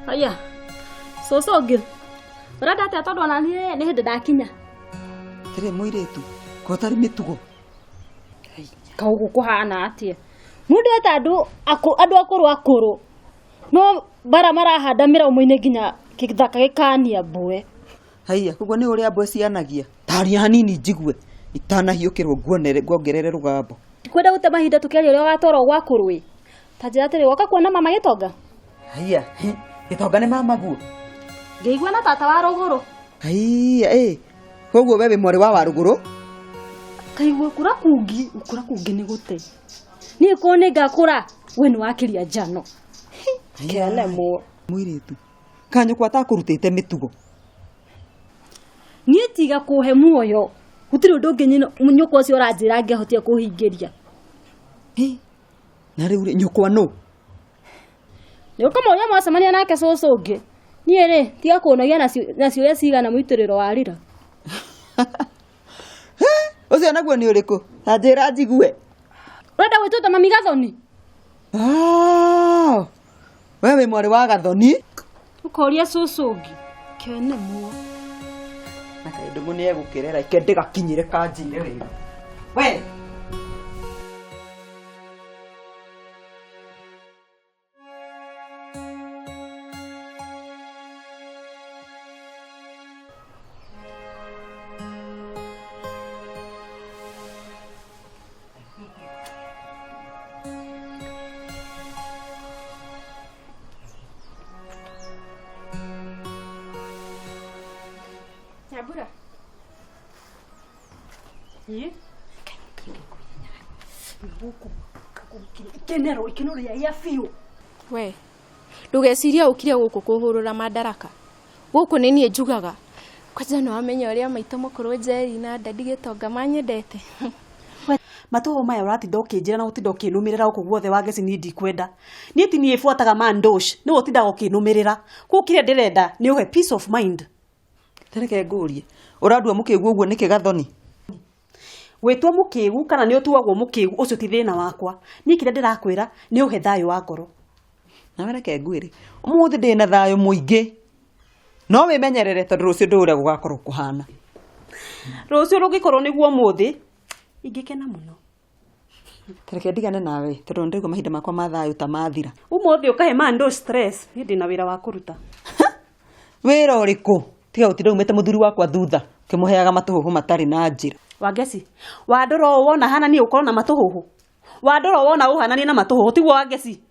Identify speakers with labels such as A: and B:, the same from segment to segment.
A: Haya, cũcũ ũngĩ ũrenda atĩa tondũ ona niĩ nĩ hĩndĩ ndakinya?
B: Tirĩ mũirĩtu, ko ũtarĩ mĩtugo.
A: Kaũgũ kũhana atĩa? Mũndũ eta andũ andũ akũrũ akũrũ no bara marahanda mĩromo-inĩ nginya gĩthaka gĩkania mbwe.
B: Haiya, koguo nĩ ũrĩa mbwe cianagia. Taria hanini njigue itanahiũkĩrwo nguonere nguongerere rũgambo.
A: Ndikwenda gũte mahinda tũkĩaria ũrĩa ũgatwarwo gwa kũrũĩ. Ta njĩra atĩrĩ, woka kuona mama gĩtonga?
B: Haiya, gĩtonga nĩ mama guo.
A: Ngĩigua na tata wa rũgũrũ.
B: Haiya, ĩ. Koguo we wĩ mwarĩ wa warũgũrũ?
A: Kaigua kũra kungi, gũkũra kungi nĩ gũte. Niĩ korwo nĩ ngakũra, we nĩ wakĩria njano.
B: Kĩanemwo. Mũirĩtu, kanyũkwa atakũrutĩte mĩtugo.
A: Niĩ tiga kũhe muoyo, gũtirĩ ũndũ ũngĩ nyũkwa ũcio ũranjĩra angĩahotire kũhingĩria.
B: Hĩ, na rĩu rĩ, nyũkwa nũ?
A: Nĩ ũkũmũria mwacemania nake cũcũ ũngĩ. Niĩ rĩ, tiga kũnogia na ciũria cigana mũitĩrĩro wa rira.
B: Ũcio naguo nĩ ũrĩkũ? Ta njĩra njigue.
A: Ũrenda gwĩtwo mami Gathoni?
B: Ah, we wĩ mwarĩ wa Gathoni?
A: Ũkoria cũcũ ũngĩ. Kene muo.
B: Na kaĩ ndũng'ũ nĩ egũkĩrera ike ndĩgakinyĩre kanjire wega. We!
C: Nyambura.
A: Ĩ? Ikenero, ikenero rĩa biũ.
C: We, ndũgecirie ũkire gũkũ kũhũrũra mandaraka. Gũkũ nĩ niĩ njugaga. Kwanja nĩ wamenya ũrĩa maitũ mũkũrũ Njeri na ndadi gĩtonga manyendete.
D: Matũhũ maya ũratinda ũkĩnjĩra na ũtinda ũkĩnũmĩrĩra gũkũ guothe Wangeci niĩ ndikwenda. Niĩ ti niĩ buataga mandosh, nĩwe ũtindaga ũkĩnũmĩrĩra. Koguo kĩrĩa ndĩrenda nĩ ũhe peace of mind.
B: Tareke ngũrie, ũrandua mũkĩgu ũguo nĩkĩ Gathoni?
D: Gwĩtwo mũkĩgu kana nĩ ũtuagwo mũkĩgu ũcio ti thĩna wakwa. Niĩ kĩrĩa ndĩrakwĩra nĩ ũhe thayũ wa ngoro.
B: Nawe reke ngwĩre, ũmũthĩ ndĩna thayũ mũingĩ. No wĩmenyerere tondũ rũciũ ndũĩ ũrĩa gũgakorwo kũhana.
D: Rũciũ rũngĩkorwo nĩguo ũmũthĩ, ingĩkena mũno.
B: Tareke ndigane nawe tondũ nĩndĩraigua mahinda makwa ma thayũ ta mathira.
D: Ũmũthĩ ũkahe mando stress, niĩ ndĩna wĩra wa kũruta.
B: Wĩra ũrĩkũ? Tiga gũtinda umĩte mũthuri wakwa thutha ũkĩmũheaga matũhũhũ matarĩ na njĩra.
D: Wangeci, wandora ũũ wona hana niĩ gũkorwo na matũhũhũ? Wandora ũũ wona ũhananie na matũhũhũ, tiguo Wangeci?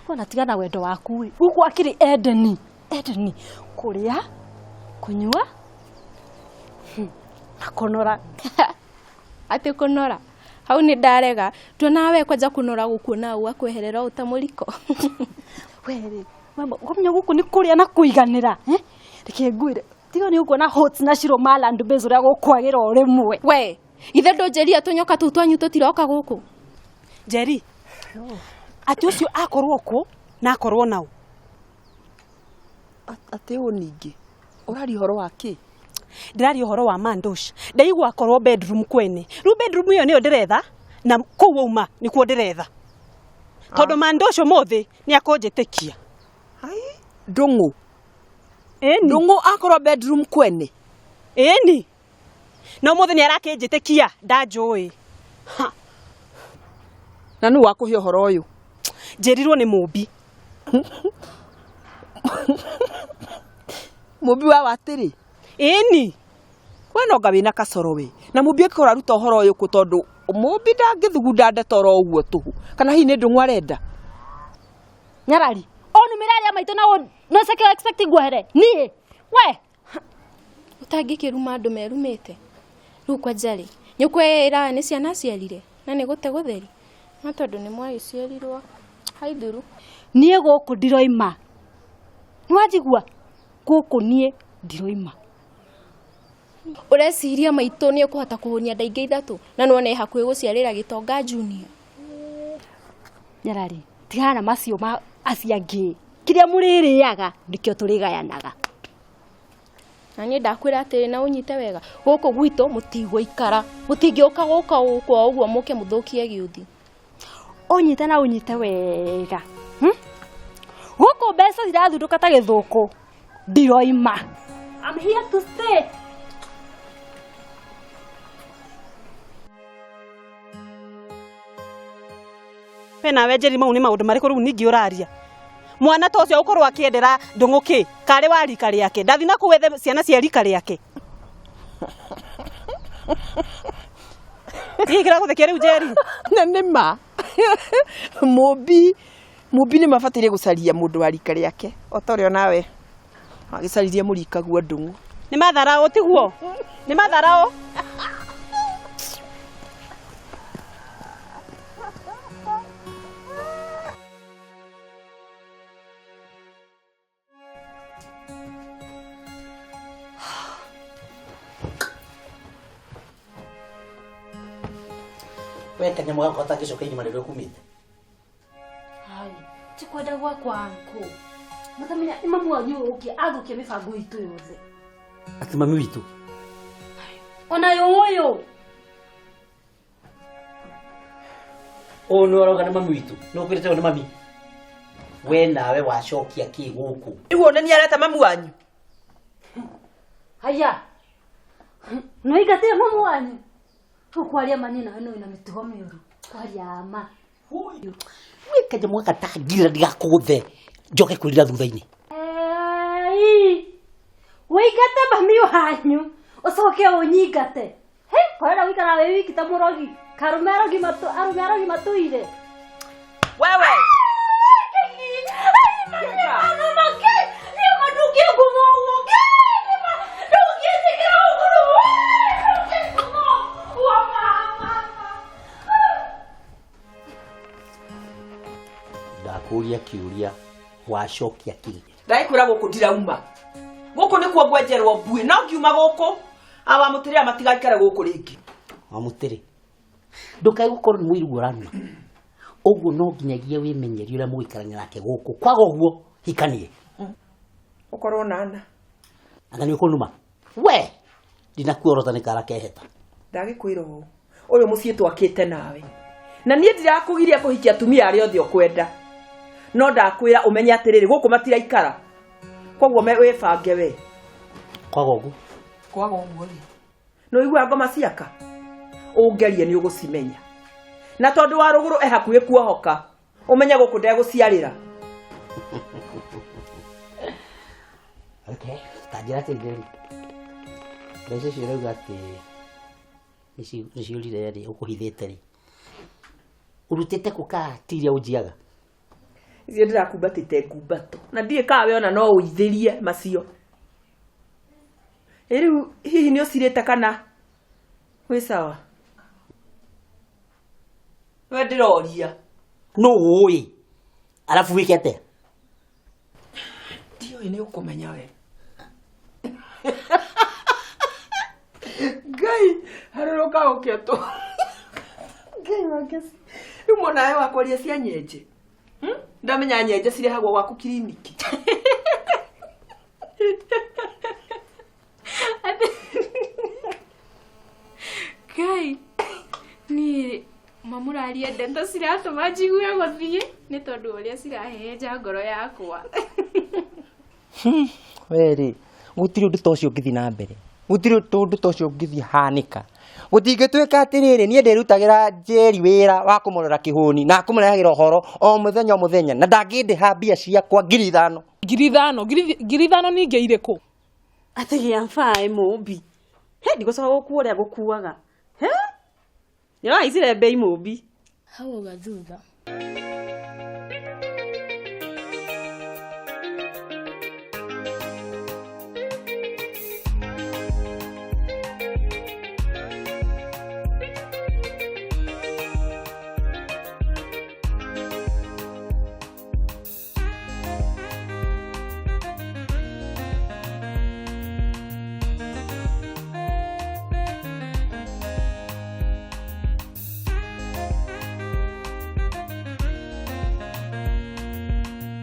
A: Wona tiga na wendo waku ĩ. Gũkũ akĩrĩ Edeni. Edeni. Kũrĩa, kũnyua, na kũnora.
C: Atĩ kũnora? Hau nĩ ndarega. Tuonaga we kwanja kũnora gũkuona ũgakweherera ũũ ta mũriko.
A: We rĩ, wamenya gũkũ nĩ kũrĩa na kũiganĩra. Eh? Reke ngwĩre, tiga nĩ ũkuona Hots na Shiro ma Land Base ũrĩa gũkwagĩra o rĩmwe.
C: We, ithe ndũnjĩria tũnyoka tũu twanyu tũtiroka gũkũ?
D: Njeri, atĩ ũcio akorwo kũ na akorwo naũ?
B: Atĩ ũũ ningĩ, ũraria ũhoro wa kĩ?
D: Ndĩraria ũhoro wa mandosh. Ndaigua akorwo bedroom kwene. Rĩu bedroom ĩyo nĩyo ndĩretha na kũu wauma nĩkuo ndĩretha. Tondũ mandosh ũmũthĩ nĩ akũnjĩtĩkia.
B: Hai, ndũng'ũ.
D: Ĩni.
B: Ndũng'ũ akorwo bedroom kwene.
D: Ĩni. Na ũmũthĩ nĩ arakĩnjĩtĩkia ndanjũĩ. Ha.
B: Na nũ wakũhe ũhoro ũyũ?
D: Njĩrirwo nĩ Mũmbi.
B: Mũmbi wa watĩrĩ?
D: Ĩni.
B: We no anga wĩna kacoro we. Na Mũmbi angĩkorwo aruta ũhoro ũyũ kũ tondũ Mũmbi ndangĩthugunda ndeto oro ũguo tũhũ. Kana hihi nĩ ndũng'ũ arenda?
A: Nyarari, onumĩra arĩa maitũ na no ceke expect nguohere. Niĩ, we.
C: Ũtangĩkĩruma andũ merumĩte. Rĩu kwanja rĩ, nyũkwa ĩraga nĩ ciana aciarire na nĩ gũte gũtheri. No tondũ nĩ mwagĩciarirwo haithuru.
A: Niĩ gũkũ ndiroima. Nĩwanjigua? Gũkũ niĩ ndiroima.
C: Ũreciria maitũ nĩ ekũhota kũhũnia nda ingĩ ithatũ na nĩwona e hakuhĩ gũciarĩra gĩtonga junior.
A: Nyarari, tigana na macio ma acio angĩ. Kĩrĩa mũrĩrĩaga nĩkĩo tũrĩgayanaga.
C: Na niĩ ndakwĩra atĩrĩ na ũnyite wega gũkũ gwitũ mũtigũikara mũtingĩũka gũka gũkũ o ũguo mũke mũthũkie gĩũthi.
A: Ũnyite na ũnyite wega. Gũkũ mbeca cirathundũka ta gĩthũkũ. Ndiroima. I'm here to stay.
D: We nawe Njeri mau nĩ maũndũ marĩkũ rĩu ningĩ ũraria mwana ta ũcio ũkorwo akĩendera ndũng'ũ kĩ karĩ wa rika rĩake ndathi na kũu ethe ciana cia rika rĩake Gĩkĩ kĩragũthekia rĩu Njeri
B: Na nĩ ma mũmbi mũmbi nĩ mabataire gũcaria mũndũ wa rika rĩake o ta ũrĩa onawe wagĩcaririe mũrikaguo ndũng'ũ.
D: Nĩ matharaũ tiguo nĩ matharaũ
E: We kanyamũ gakwa gatangĩcoka irima rĩrĩa ũkumĩte.
A: Hai, ti kwenda gwakwa anko. Mũtamenya nĩ mamu wanyu ũkia athũkia mĩbango itũ yothe.
E: Atĩ mami witũ.
A: Ona ũyũ.
E: Ũyũ nĩ ũrauga nĩ mami witũ. Nĩ ũkwĩrĩte ũyũ nĩ mami. We nawe wacokia kĩ gũkũ?
B: Rĩu ona nĩ areta mamu wanyu.
A: Haya. No ingatire mamu wanyu. Tũkwaria mani nawe no wĩna mĩtugo mĩũru. Kwaria ma.
E: We kanyamũ gaka tangirĩra ndigakũgũthe njoke kwĩrira thutha-inĩ.
A: Ei. Wĩingate mami wanyu. Ũcoke ũnyingate. He, kwenda gũikara wĩ wiki ta mũrogi. Karume arogi matu, arume arogi matuire.
B: Wewe.
E: Ndakũria kĩũria wacokia kĩ?
B: Ndagĩkwĩra gũkũ ndirauma. Gũkũ nĩkuo ngwenjerwo mbuĩ no ngiuma gũkũ awa mũtĩrĩra matigaikare gũkũ rĩngĩ.
E: Wamũtĩrĩ. Ndũkae gũkorwo nĩ mũiru ũranuma. Ũguo no nginyagia wĩmenyerie ũrĩa mũgũikarania nake gũkũ. Kwaga ũguo hikanie.
B: Ũkorwo nana.
E: Anga nĩ ũkũnuma. We ndinakuorota nĩ kara keheta.
B: Ndagĩkwĩra ũũ. Ũyũ mũciĩ twakĩte nawe. Na niĩ ndirakũgiria kũhikia atumia arĩa othe ũkwenda. No ndakwĩra ũmenye atĩrĩrĩ gũkũ matiraikara. Koguo wĩbange we.
E: Kwaga ũguo.
B: Kwaga ũguo rĩ. Nĩ ũiguaga ngoma ciaka? Ũngerie nĩ ũgũcimenya. Na tondũ wa rũgũrũ e hakuhĩ kuohoka, ũmenye gũkũ ndegũciarĩra.
E: Okay, ta njĩra atĩrĩrĩ. Mbeca icio ũrauga atĩ nĩciũrire rĩ, ũkũhithĩte rĩ. Ũrutĩte kũ ka ti iria ũnjiaga?
B: Icio ndĩrakumbatĩte ngumbato. Na ndiũĩ kana we ona no ũithĩrie macio. Ĩ rĩu hihi nĩ ũcirĩte kana wĩ sawa? We ndĩroria.
E: Nũ ũĩ? Arabu wĩke atĩa?
B: Ndiũĩ nĩ ũkũmenya we. Ngai, harũrũka ũke tũ. Ngai wake. Rĩu mwana we wakwaria cia nyenje. Ndamenya nyenje cirehagwo gwaku kiriniki.
C: Ngai, niĩ mamũraria ndeto ciratũma njigue gũthiĩ nĩ tondũ ũrĩa cirahehenja ngoro yakwa.
F: We rĩ, gũtirĩ ũndũ ta ũcio ũngĩthiĩ na mbere. Gũtirĩ ũndũ ta ũcio ũngĩthiĩ hanĩka. Gũtingĩtuĩka atĩrĩrĩ, niĩ ndĩrutagĩra Njeri wĩra wa kũmũrora kĩhũni na kũmũrehagĩra ũhoro o mũthenya o mũthenya na ndangĩndĩha mbia ciakwa 5,000.
G: 5,000, 5,000 ningĩ irĩkũ?
D: Atĩ gĩa baĩ mũmbi. He ndigũcoka gũkua ũrĩa ngũkuaga. He? Nĩ ũrahaicire mbei mũmbi.
C: Hau uga thutha.